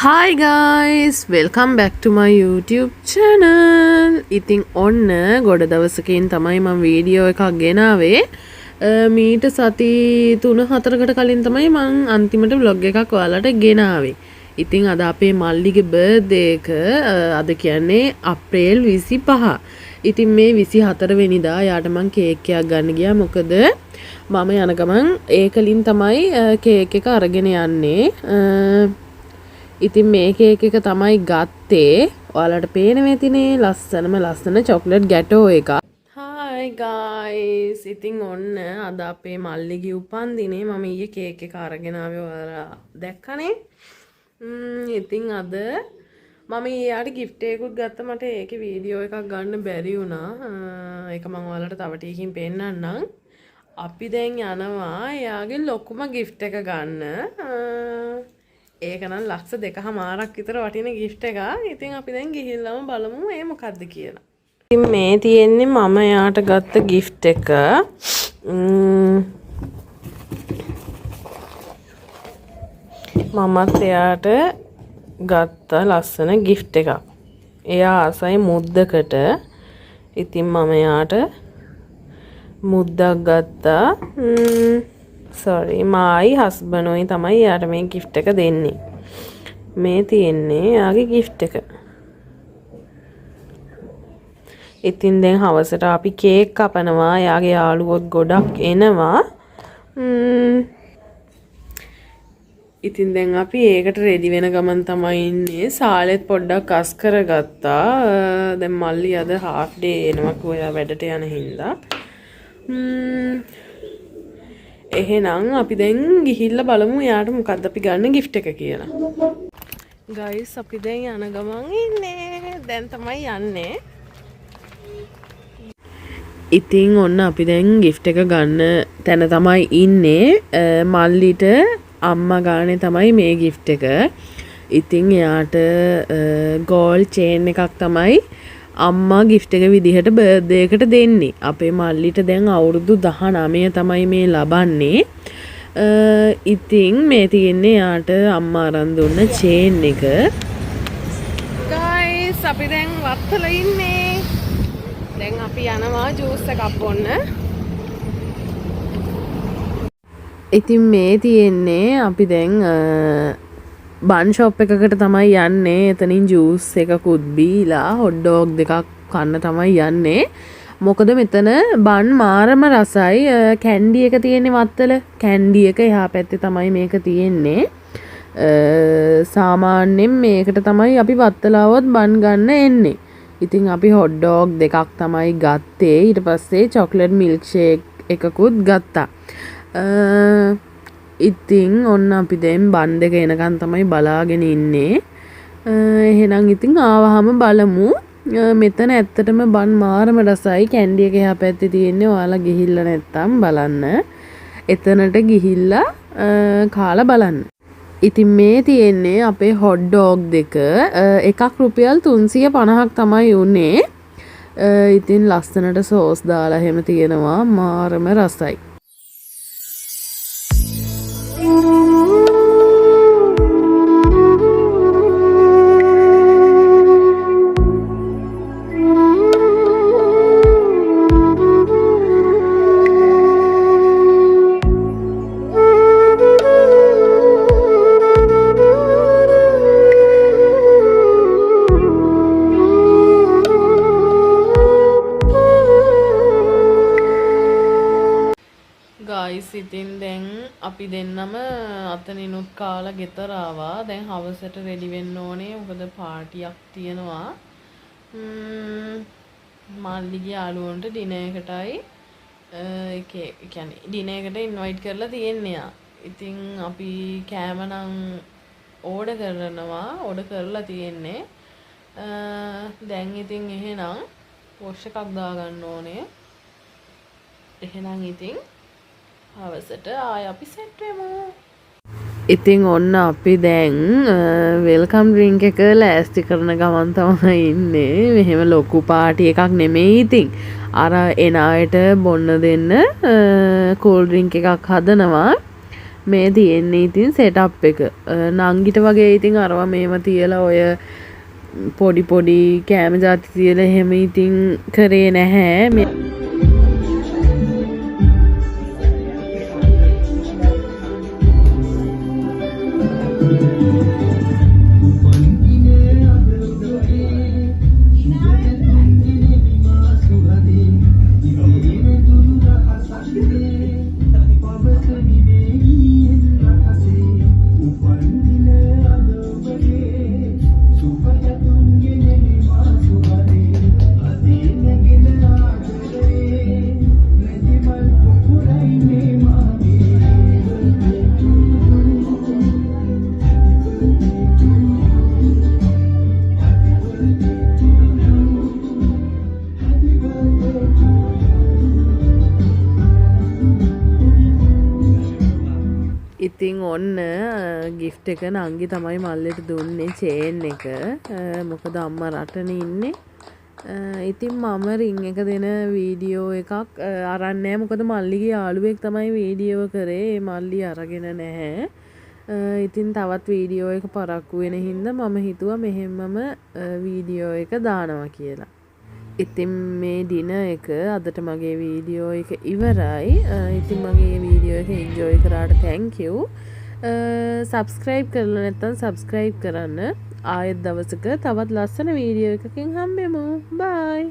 Hi guys, welcome back to my YouTube channel. ඉතින් ඔන්න ගොඩ දවසකින් තමයි මම වීඩියෝ එකක් ගෙනාවේ. මීට සති 3-4කට කලින් තමයි මං අන්තිමට vlog එකක් ඔයාලට ගෙනාවේ. ඉතින් අද අපේ මල්ලිගේ බර්ත්ඩේ එක, අද කියන්නේ අප්‍රේල් 25. ඉතින් මේ 24 වෙනිදා යාට මං කේක් එකක් ගන්න ගියා. මොකද මම යන ගමන් ඒකලින් තමයි කේක් එක අරගෙන යන්නේ. ඉතින් මේ කේක් එක තමයි ගත්තේ. ඔයාලට පේනවා ඇතිනේ ලස්සනම ලස්සන චොක්ලට් ගැටෝ එකක්. Hi guys, ඉතින් ඔන්න අද අපේ මල්ලිගේ උපන්දිනේ. මම ඊයේ කේක් එක අරගෙන ආවේ, ඔයාලා දැක්කනේ. ඉතින් අද මම ඊයේ යාට ගිෆ්ට් එකකුත් ගත්තා. මට ඒකේ වීඩියෝ එකක් ගන්න බැරි වුණා. ඒක මම ඔයාලට තව ටිකකින් පෙන්නන්නම්. අපි දැන් යනවා එයාගේ ලොකුම ගිෆ්ට් එක ගන්න. ඒක නම් ලක්ෂ දෙකහමාරක් විතර වටින ගිෆ්ට් එකක්. ඉතින් අපි දැන් ගිහිල්ලාම බලමු ඒ මොකද්ද කියලා. ඉතින් මේ තියෙන්නේ මම එයාට ගත්ත ගිෆ්ට් එක. මමත් එයාට ගත්ත ලස්සන ගිෆ්ට් එකක්. එයා ආසයි මුද්දකට. ඉතින් මම එයාට මුද්දක් ගත්තා. සෝරි, මායි හස්බන්ඩ්ුයි තමයි එයාට මේ ගිෆ්ට් එක දෙන්නේ. මේ තියෙන්නේ එයාගේ ගිෆ්ට් එක. ඉතින් දැන් හවසට අපි කේක් කපනවා. එයාගේ යාළුවොත් ගොඩක් එනවා. ඉතින් දැන් අපි ඒකට රෙඩි වෙන ගමන් තමයි ඉන්නේ. සාලෙත් පොඩ්ඩක් අස් කරගත්තා. දැන් මල්ලි අද හාෆ් ඩේ එනවා කිව්වා එයා වැඩට යන හින්දා. එහෙනම් අපි දැන් ගිහිල්ලා බලමු එයාට මොකද්ද අපි ගන්න ගිෆ්ට් එක කියලා. ගයිස්, අපි දැන් යන ගමන් ඉන්නේ. දැන් තමයි යන්නේ. ඉතින් ඔන්න අපි දැන් ගිෆ්ට් එක ගන්න තැන තමයි ඉන්නේ. මල්ලිට අම්මා ගානේ තමයි මේ ගිෆ්ට් එක. ඉතින් එයාට ගෝල්ඩ් චේන් එකක් තමයි අම්මා ගිෆ්ට් එක විදිහට බර්ත්ඩේ එකට දෙන්නේ. අපේ මල්ලිට දැන් අවුරුදු 19 තමයි මේ ලබන්නේ. ඉතින් මේ තියෙන්නේ එයාට අම්මා අරන් දුන්න චේන් එක. ගයිස්, අපි දැන් වත්තල ඉන්නේ. දැන් අපි යනවා ජූස් එකක් බොන්න. ඉතින් මේ තියෙන්නේ අපි දැන් බන් ෂොප් එකකට තමයි යන්නේ. එතනින් ජූස් එකකුත් බීලා හොට් ඩොග් දෙකක් කන්න තමයි යන්නේ. මොකද මෙතන බන් මාරම රසයි. කැන්ඩි එක තියෙන්නේ වත්තල. කැන්ඩි එක එහා පැත්තේ තමයි මේක තියෙන්නේ. සාමාන්‍යයෙන් මේකට තමයි අපි වත්තල ආවොත් බන් ගන්න එන්නේ. ඉතින් අපි හොට් ඩොග් දෙකක් තමයි ගත්තේ. ඊට පස්සේ චොක්ලට් මිල්ක් ෂේක් එකකුත් ගත්තා. ඉතින් ඔන්න අපි දැන් බන් දෙක එනකන් තමයි බලාගෙන ඉන්නේ. එහෙනම් ඉතින් ආවහම බලමු. මෙතන ඇත්තටම බන් මාරම රසයි. කැන්ඩි එක එහා පැත්තේ තියෙන්නේ. ඔයාලා ගිහිල්ලා නැත්තම් බලන්න. එතනට ගිහිල්ලා කාලා බලන්න. ඉතින් මේ තියෙන්නේ අපේ හොට් ඩොග් දෙක. එකක් රුපියල් තුන්සිය පනහක් තමයි උනේ. ඉතින් ලස්සනට සෝස් දාලා එහෙම තියෙනවා. මාරම රසයි. ගයිස්, ඉතින් දැන් අපි දෙන්නම අතනිනුත් කාලා ගෙදර ආවා. දැන් හවසට රෙඩි වෙන්න ඕනේ. මොකද පාටියක් තියෙනවා. මල්ලිගේ යාළුවන්ට ඩිනර් එකටයි, ඒකේ, ඒ කියන්නේ ඩිනර් එකට ඉන්වයිට් කරලා තියෙන්නේ යා. ඉතින් අපි කෑම නම් ඕඩර් කරනවා, ඕඩර් කරලා තියෙන්නේ. දැන් ඉතින් එහෙනම් වොෂ් එකක් දාගන්න ඕනේ. එහෙනම් ඉතින් හවසට ආය අපි සෙට් වෙමු. ඉතින් ඔන්න අපි දැන් welcome drink එක ලෑස්ති කරන ගමන් තමයි ඉන්නේ. මෙහෙම ලොකු පාටි එකක් නෙමෙයි ඉතින්. අර එන අයට බොන්න දෙන්න කූල් ඩ්‍රින්ක් එකක් හදනවා. මේ තියෙන්නේ ඉතින් සෙටප් එක. නංගිට වගේ ඉතින් අරවා මේව තියලා ඔය පොඩි පොඩි කෑම ජාති තියලා එහෙම ඉතින් කරේ නැහැ. මේ ඉතින් ඔන්න ගිෆ්ට් එක නංගි තමයි මල්ලිට දුන්නේ චේන් එක. මොකද අම්මා රටනේ ඉන්නේ. ඉතින් මම රින් එක දෙන වීඩියෝ එකක් අරන් නෑ. මොකද මල්ලිගේ යාළුවෙක් තමයි වීඩියෝ කරේ. ඒ මල්ලි අරගෙන නැහැ. ඉතින් තවත් වීඩියෝ එක පරක්කු වෙන හින්දා මම හිතුවා මෙහෙම්මම වීඩියෝ එක දානවා කියලා. ඉතින් මේ ඩිනර් එක අදට මගේ වීඩියෝ එක ඉවරයි. ඉතින් මගේ වීඩියෝ එක එන්ජොයි කරාට thank you. Subscribe කරලා නැත්නම් සබ්ස්ක්‍රයිබ් කරන්න. ආයෙත් දවසක තවත් ලස්සන වීඩියෝ එකකින් හම්බෙමු. බයි.